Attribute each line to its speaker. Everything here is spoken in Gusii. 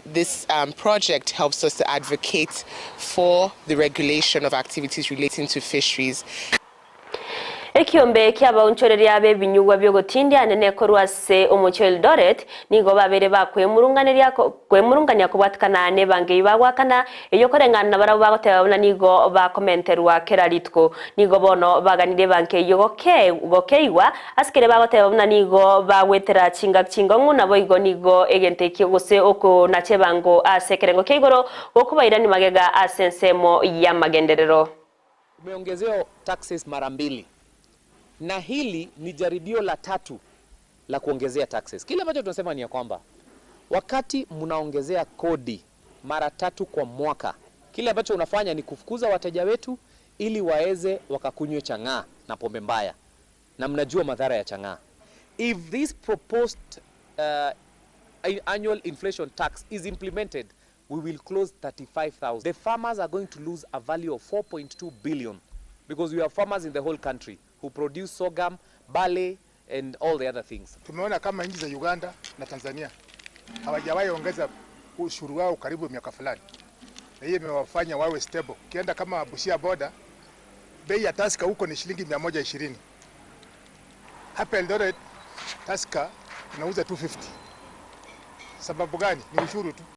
Speaker 1: This project helps us to advocate for the regulation of activities relating to fisheries.
Speaker 2: Ekiombe ki'abaonchoreria b'ebinyugwa bi'ogotindia anene korwa ase omochie o Eldoret nigo babeire bakwemurunganeria kwemurungania kobwatikana nebango eyio bagoakana, eyio koreng'ana nabarabwo bagoteba buna nigo bakomenterwa kera rituko. Nigo bono baganirie ebango eyio gokeigwa Ase keria bagoteba buna nigo bagwetera chingaki chingong'u, naboigo nigo egento ekio gose okonacha ebango ase ekerengo kia igoro gokobairania magega ase ensemo y'amagenderero.
Speaker 3: Tumeongezewa taxes mara mbili na hili ni jaribio la tatu la kuongezea taxes. Kile ambacho tunasema ni ya kwamba wakati mnaongezea kodi mara tatu kwa mwaka, kile ambacho unafanya ni kufukuza wateja wetu ili waeze wakakunywe chang'aa na pombe mbaya na mnajua madhara ya chang'aa. If this proposed uh, annual inflation tax is implemented, we will close 35,000. The farmers are going to lose a value of 4.2 billion because we have farmers in the whole country who produce sorghum, barley and all the other things.
Speaker 4: Tumeona kama nchi za Uganda na Tanzania hawajawahi ongeza ushuru wao karibu miaka fulani, na hiyo imewafanya wawe stable. Ukienda kama Busia border, bei ya Tusker huko ni shilingi 120. Hapa Eldoret Tusker tunauza 250. Sababu gani? Ni ushuru tu.